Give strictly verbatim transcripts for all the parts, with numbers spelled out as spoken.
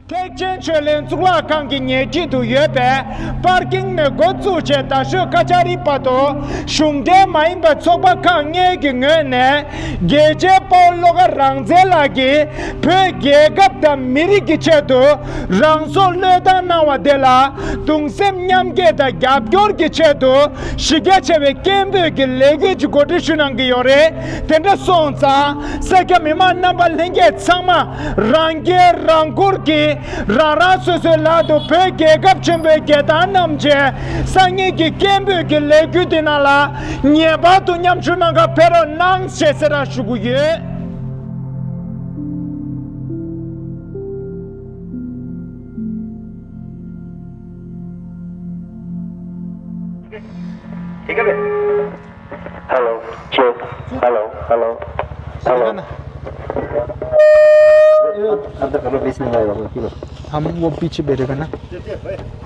ཐེག་ཆེན་ཆོས་གླིང་གཙུག་ལག་ཁང་གི་ཉེ་འཁྲིས་སུ་ཡོད་པའི་པར་ཀིང་ནས་འགོ་བཙུགས་བྱས་རྡ་ཤོད་ཀ་ཅ་རི་བར་དུ་གཞུང་འབྲེལ་མ་ཡིན་པའི་ཚོགས་པ་ཁག་ལྔའི་གི་ངོས་ནས་རྒྱལ་གཅེས་དཔའ་བོ་བློ་དགའ་རང་བཙན་ལགས་ཀྱིས་བོད་རྒྱལ་ཁབ་དང་མི་རིགས་ཀྱི་ཆེད་དུ་རང་སྲོག་བློས་བཏང་གནང་བ་དེ་ལ་གདུང་སེམས་མཉམ་སྐྱེད་དང་རྒྱབ་སྐྱོར་གྱི་ཆེད་དུ་གཞི་རྒྱ་ཆེ་བའི་སྐད་འབོད་ཀྱི་ལས་འགུལ་གྱི་གོ་སྒྲིག་ཞུ་གནང་གི་ཡོད་རེད། དེ་འདྲ་སོང་ཙང་སེར་སྐྱ་མི་མང་རྣམ་པ་ལྷན་རྒྱས་ཚང་མ་རང་འཁྱེར་རང་འཁུར་གྱིས་རང་རང་སོ་སོའི་ལག་ཏུ་བོད་རྒྱལ་ཁབ་ཆེན་པོའི་རྒྱལ་ཐང་བསྣམས་བྱས་སང་ཉིན་གྱི་སྐད་འབོད་ཀྱི་ལས་འགུལ་འདི་ནང་ལ་ངེས་པར་དུ་མཉམ་ཞུགས་གནང་གར་ཕེབས་རོགས་གནང་ཞེས་གསལ་བསྒྲགས་ཞུ་གི་ཡོད། ठीक है बे। Hello, check. Hello, hello, hello. अंदर हेलो बेस नहीं आएगा, ठीक है। हम वो पीछे बैठेगा ना।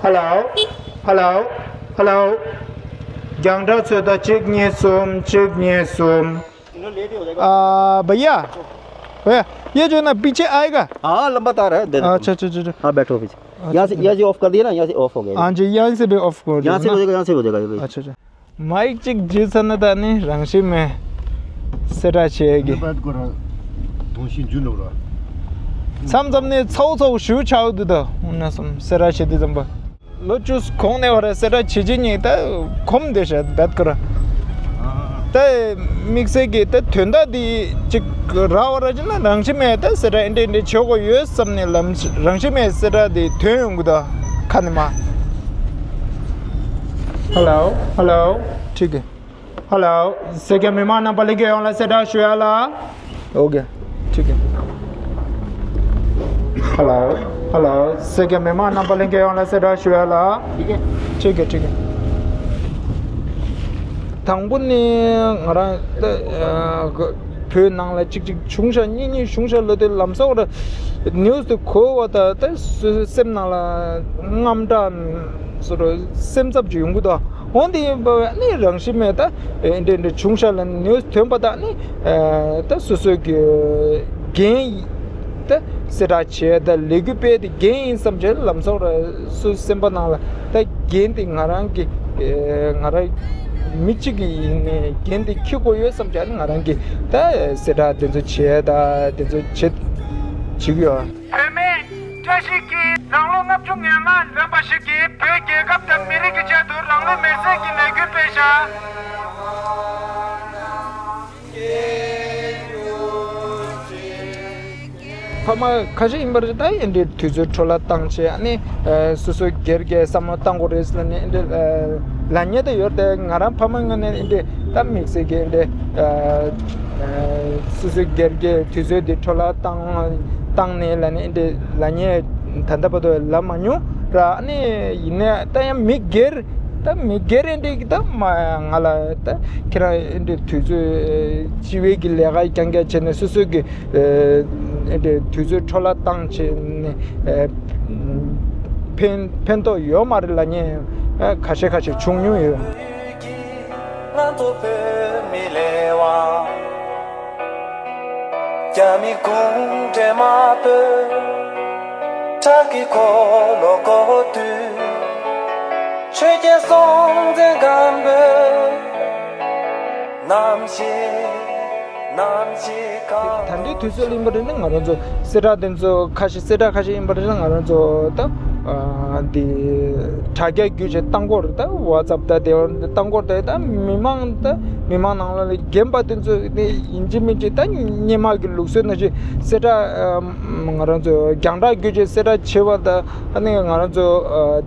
Hello, hello, hello. རྒྱང་བསྒྲགས་ཚོད་ལྟ་གཅིག་གཉིས་གསུམ། གཅིག་གཉིས་གསུམ། आ, भैया, भैया, ये जो है ना, पीछे आएगा। हाँ, लंबा तार है, दे दो। अच्छा, अच्छा, अच्छा, अच्छा। हाँ, बैठो पीछे। अच्छा, यहाँ से, अच्छा। यहाँ से ऑफ कर दिया ना, यहाँ से ऑफ हो गया। हाँ जी, यहाँ से भी ऑफ कर दिया यहाँ से ना। हो जाएगा, यहाँ से हो जाएगा, ये भाई। अच्छा, अच्छा। माइक ཅིག་བརྗེད་ཚར་ན་ད་ནི་རང་བཞིན་མེད་སེ་དྲག་བྱེད་ཀྱི། ནི་བད་ཀོ་ར་དོང་ཤིང་རྒྱུ་ནོ་ར། མཚམས་མཚམས་ནས་ཚའོ་ཚའོ་ཞུ་ཆའོ་འདུག་ད། འོ་ན་སོམ་སེ་དྲག་བྱེད་དུས་ཙམ་པ། ལོ་བཅུ་གོང་ནས་བར་སེ་དྲག་བྱེད་ཀྱི་ཉིད་ད་གོམས་བསྡད་ཤག་བད་ཀོ་ར། ད་དམིགས་བསལ་གྱི་ད་དོན་དག་འདི་ཅིག་རག་པ་ར་ཅིག་ན་རང་བཞིན་མེད་ད་སེ་དྲག་ཨེ་འདྲ་ཨེ་འདྲ་བྱེད་དགོས་ཡོད་བསམ་ནས་ལམ་རང་བཞིན་མེད་སེ་དྲག་འདི་ཐོན་ཡོང་གི་ད་ཁ་ནས་མ། हेलो, हेलो। ठीक है। हेलो, སེར་སྐྱ་མི་མང་རྣམ་པ་ལྷན་རྒྱས་ཡོངས་ལ་སེ་དྲག་ཞུ་ཡ་ལ། ओके, ठीक है। हेलो, हेलो, སེར་སྐྱ་མི་མང་རྣམ་པ་ལྷན་རྒྱས་ཡོངས་ལ་སེ་དྲག་ཞུ་ཡ་ལ། ठीक है, ठीक है। དང་པོ་ནི་ང་རང་ད་བོད་ནང་ལ་གཅིག་གཅིག་བྱུང་ཤག་གཉིས་གཉིས་བྱུང་ཤག་ལབ་དུས་ལམ་སང་བར་ནིའུ་སི་དེ་གོ་བ་ད་ད་སེམས་ནང་ལ་དངངས་སྐྲག་སོ་རུ་སེམས་འཚབ་ཅིག་ཡོང་གི་འདུག་འོན་ཏེ་ཡིན་པ་ནི་རང་བཞིན་མེད་ད་འདྲེ་འདྲེ་བྱུང་ཤག་ལ་ནིའུ་སི་ཐོན་པ་དག་ནི་ད་སོ་སོའི་གི་འགན་ད་སེ་དྲག་བྱས་ད་ལས་འགུལ་སྤེལ་ཏེ་འགན་ཡིན་བསམ་བྱས་ལམ་སང་ར་སོ་སེམས་པ་ནང་ལ་ད་འགན་དེ་ང་རང་གི་ང་རང་མི་གཅིག་གི་ཡིན་ནས་འགན་དེ་འཁྱེར་དགོས་ཡོད་བསམ་བྱས་ནི་ང་རང་གི་ད་སེ་དྲག་དེ་ཚོ་བྱས་ད་དེ་ཚོ་བྱེད་བྱེད་ཀྱི་ཡོད། བུད་མེད་བཀྲ་ཤིས་ཀྱིས་རང་ལོ་ལྔ་བཅུ་ང་ལྔ་ལོན་པ་ཞིག་གིས་བོད་རྒྱལ་ཁབ་དང་མི་རིགས་ཀྱི་ཆེད་དུ་རང་ལུས་མེར་སྲེག་གི་ལས་འགུལ་སྤེལ་ཤག་ཕ་མ་ཁ་ཤས་ཡིན་པར་ད་ཨེ་འདྲའི་དུས་ཚོད་འཕྲོ་བརླག་བཏང་བྱས་ཨ་ནི་སོ་སོའི་སྒེར་གྱི་བསམ་བློ་བཏང་དགོས་རེད་ཟེར་ནས་ཨེ་འདྲའི་ལབ་མཁན་ད་ཡོད་དེ་ང་རང་ཕ་མ་ངོས་ནས་ཨེ་འདྲའི་ད་དམིགས་བསལ་གྱི་ཨེ་འདྲའི་སོ་སོའི་སྒེར་གྱི་དུས་ཚོད་འདི་འཕྲོ་བརླག་བཏང་བཏང་ནས་ལབ་ནས་ཨེ་འདྲའི་ལབ་མཁན་ད་ལྟ་བར་དུ་ལབ་མ་མྱོང་ར། ཨ་ནི་ཡིན་ནའི་ད་ཡང་མི་སྒེར་ད་མི་སྒེར་ཨེ་འདྲའི་གི་ད་མ་ང་ལ་ད་ཁྱེད་རང་ཨེ་འདྲའི་དུས་ཚོད་སྤྱི་བའི་གི་ལས་ཀ་རྐྱང་རྐྱང་བྱས་ནས་སོ་སོའི་གི་ཨེ་འདྲའི་དུས་ཚོད་འཕྲོ་བརླག་བཏང་བྱས་ནས་ཨེ་ཕན་ཕན་ཐོགས་ཡོད་མ་རེད་ལབ་མཁན་ཨེ་ཁ་ཤས་ཁ་ཤས་བྱུང་མྱོང་ཡོད། ང་ཚོ་བོད་མི་ལས་དབང་རྒྱ་མི་གུང་ཁྲན་དམར་པོས་དྲག་གི་འཁོར་ལོ་བསྐོར་དུས། ཆོས་རྒྱལ་སྲོང་བཙན་སྒམ་པོས་རྣམ་ཤེས་རྣམ་ཤེས་གང་། ད་ལྟའི་དུས་ཚོད་ཡིན་པ་རེད་ན་ང་རང་ཚོ་སེ་དྲག་དེ་ཚོ་ཁ་ཤས་སེ་དྲག་ཁ་ཤས་ཡིན་པ་རེད་ན་ང་རང་ཚོ་ད་འདི་དྲ་རྒྱ་བརྒྱུད་བྱས་བཏང་གི་ཡོད་རེད། ད་ཝ་ཙབ་ད་དེ་བཏང་གི་ཡོད་རེད། ད་མི་མང་ད་མི་མང་ནང་ལ་རྒན་པ་དེ་ཚོ་ནི་ཡིན་གཅིག་མིན་གཅིག་ད་སྔོན་མ་གི་ལུགས་སྲོལ་ནང་བཞིན་སེ་དྲག་ང་རང་ཚོ་རྒྱང་བསྒྲགས་བརྒྱུད་བྱས་སེ་དྲག་བྱེད་པ་ད། ཨ་ནི་ང་རང་ཚོ་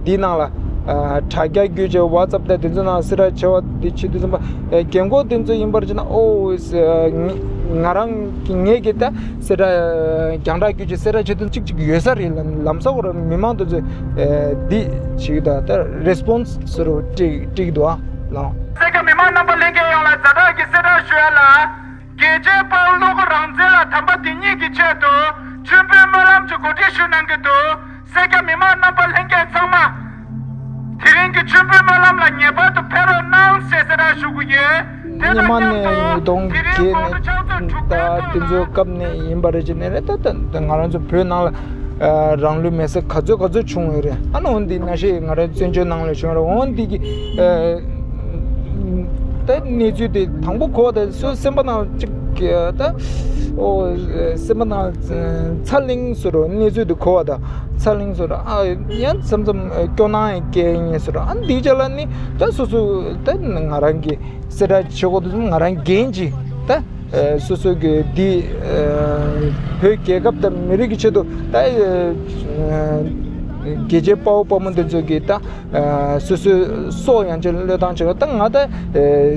འདིའི་ནང་ལ་དྲ་རྒྱ་བརྒྱུད་བྱས་ཝ་ཙབ་དང་དེ་ཚོ་ནང་སེ་དྲ་བྱེད་པ་འདི་བྱེད་དུས་ཙམ་པ་རྒན་གོག་དེ་ཚོ་ཡིན་པར་བྱས་ན་ཨོ་ང་རང་གི་ངེད་ཀྱི་ད་སེ་དྲ་རྒྱང་བསྒྲགས་བརྒྱུད་བྱས་སེ་དྲ་བྱེད་དུས་གཅིག་གཅིག་ཡོད་ས་རེད་ལ་ལམ་སང་ཁོ་རང་མི་མང་དེ་ཚོས་འདི་བྱེད་ཀྱི་ད་ད་རེ་སི་པོན་སི་ཟེར་བ་སྤྲད་སྤྲད་ཀྱི་འདུག་ཨ་ལགས། སེར་སྐྱ་མི་མང་རྣམ་པ་ལྷན་རྒྱས་ཡོངས་ལ་ཛ་དྲག་གི་སེ་དྲ་ཞུ་ཡ་ལ། རྒྱལ་གཅེས་དཔའ་བོ་བློ་དགའ་རང་བཙན་ལགས་དམ་པ་དེ་ཉིད་ཀྱི་ཆེད་དུ་མཆོད་འབུལ་སྨོན་ལམ་གྱི་གོ་སྒྲིག་ཞུ་གནང་གི་འདུག་སེར་སྐྱ་མི་མང་རྣམ་པ་ལྷན་རྒྱས་ཚང་མ། དེ་རིང་གི་མཆོད་འབུལ་སྨོན་ལམ་ལ་ངེས་པར་དུ་ཕེབས་རོགས་གནང་ཞེས་གསལ་བསྒྲགས་ཞུ་གི་ཡོད། དེ་སྔོན་མ་དང་མཉམ་ནས་དུ་ཉིས་སྟོང་དེ་རིང་བརྒྱད་དགོང་དྲོ་ཕྱག་ཚོད་དྲུག་པའི་ནས་ད་དུས་དེ་ཚོའི་སྐབས་ནས་ཡིན་པ་རེད་ཅེ་ནས་རེད། ད་ད་ང་རང་ཚོ་བོད་ནང་ལ་ རང་ལུས་མེར་སྲེག་ག་ཚོད་ག་ཚོད་བྱུང་ཡོད་རེད། ཨ་ནི་འོ་འདི་ནང་བཞིན་ང་རང་བཙན་བྱོལ་ནང་ལ་བྱུང་རེད། འོ་འདི་གི་ད་གནས་ཚུལ་དེ་དང་པོ་གོ་བ་དང་སོ་སེམས་པ་ནང་གཅིག་ད་ཨོ་སེམས་པ་ནང་ཚ་ལིང་སོ་རོ། གནས་ཚུལ་དེ་གོ་བ་དང་ཚ་ལིང་སོ་རོ། ཨ་ཡང་མཚམས་མཚམས་སྐྱོ་སྣང་ཡང་སྐྱེ་ངེས་སོ་རོ། ཨ་འདི་ཅག་ལ་ནི་ད་སོ་སོ་ད་ང་རང་གི་གསལ་བསྒྲགས་བྱེད་དགོས་འདུག་ང་རང་འགན་ཅིག་ད་སོ་སོ་གི་འདི་བོད་རྒྱལ་ཁབ་དང་མི་རིགས་ཀྱི་ཆེད་དུ་ད་རྒྱལ་གཅེས་དཔའ་བོ་དཔའ་མོ་འདི་ཚོ་གི་ད་སོ་སོའི་སྲོག་ཡང་ཅིག་བློས་བཏང་བྱེད་དགོས། ད་ང་ད་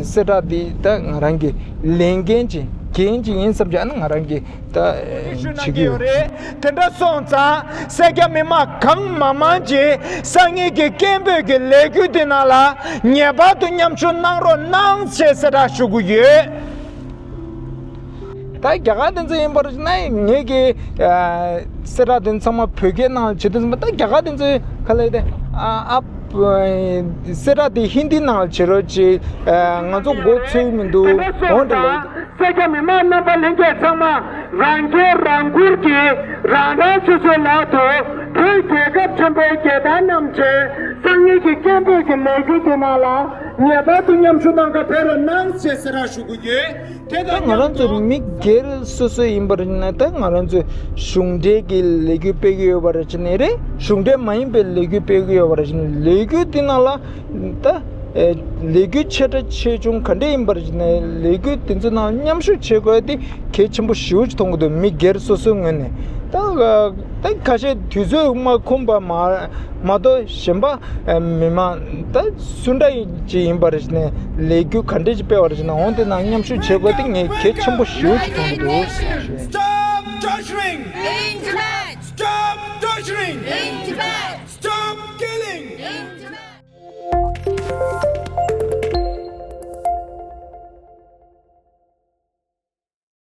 གསལ་བསྒྲགས་འདི་ད་ང་རང་གི་ལས་འགན་ཅིག་འགན་ཅིག་ཡིན་བསམ་བྱས་ཨ་ནི་ང་རང་གི་ད་ཞུ་གནང་གི་ཡོད་རེད། དེ་འདྲ་སོང་ཙང་སེར་སྐྱ་མི་མང་གང་མང་མང་ཅིག་སང་ཉིན་གྱི་སྐད་འབོད་ཀྱི་ལས་འགུལ་འདི་ནང་ལ་ངེས་པར་དུ་མཉམ་ཞུགས་གནང་རོགས་གནང་ཞེས་གསལ་བསྒྲགས་ཞུ་གི་ཡོད། ད་རྒྱ་གར་དེ་ཚོ་ཡིན་པར་ན་ངེད་ཀྱི་གསལ་བསྒྲགས་དེ་ཚང་མ་བོད་སྐད་ནང་བྱེད་དུས་ཙམ་པ་ད་རྒྱ་གར་དེ་ཚོས་ག་ལབ་དེ་ཨ་ཨ་གསལ་བསྒྲགས་དེ་ཧིན་དི་ནང་བྱེད་རོགས་ཅིག་ང་ཚོ་མགོ་ཚོས་མི་འདུག་འོང་དེ་ལབ། སེར་སྐྱ་མི་མང་རྣམ་པ་ལྷན་རྒྱས་ཚང་མ་རང་འཁྱེར་རང་འཁུར་གྱིས་རང་རང་སོ་སོའི་ལག་ཏུ་བོད་རྒྱལ་ཁབ་ཆེན་པོའི་རྒྱལ་དར་བསྣམས་བྱས་སང་ཉིན་གྱི་སྐད་འབོད་ཀྱི་ལས་འགུལ་དེ་ནང་ལ་ངེས་པར་དུ་མཉམ་ཞུགས་གནང་གར་ཕེབས་རོགས་གནང་ཞེས་གསལ་བསྒྲགས་ཞུ་གི་ཡོད། དེ་ད་དང་ང་རང་ཚོ་མི་སྒེར་སོ་སོ་ཡིན་པར་ན་ད་ང་རང་ཚོ་གཞུང་འབྲེལ་གྱི་ལས་འགུལ་སྤེལ་གྱི་ཡོད་པ་རེད་ཅེ་ནས་རེད། གཞུང་འབྲེལ་མ་ཡིན་པའི་ལས་འགུལ་སྤེལ་གྱི་ཡོད་པ་རེད་ཅེ་ནས་ལས་འགུལ་དེ་ནང་ལ་ད། ཨེ། ལས་འགུལ་ཆེ་ཕྲ་ཆེ་ཆུང་ག་འདྲ་ཡིན་པར་བྱས་ནས་ལས་འགུལ་དེ་ཚོ་ནང་མཉམ་ཞུགས་བྱེད་དགོས་དེ་གལ་ཆེན་པོ་ཞེ་པོ་ཅིག་མཐོང་གི་འདུག་མི་སྒེར་སོ་སོའི་ངོས་ནས། ད་ད་ཁ་ཤས་དུས་ཚོད་མ་ཁོམ་པ་མ་མ་གཏོགས་གཞན་པ་མི་མང་ད་སུ་འདྲ་ཅིག་ཡིན་པར་བྱས་ནས་ལས་འགུལ་ག་འདྲ་ཅིག་སྤེལ་བར་བྱས་ན་འོང་དེ་ནང་མཉམ་ཞུགས་བྱེད་དགོས་དེ་ངས་གལ་ཆེན་པོ་ཞེ་པོ་ཅིག་མཐོང་གི་འདུག Stop torturing! In Tibet! Stop torturing! In Tibet!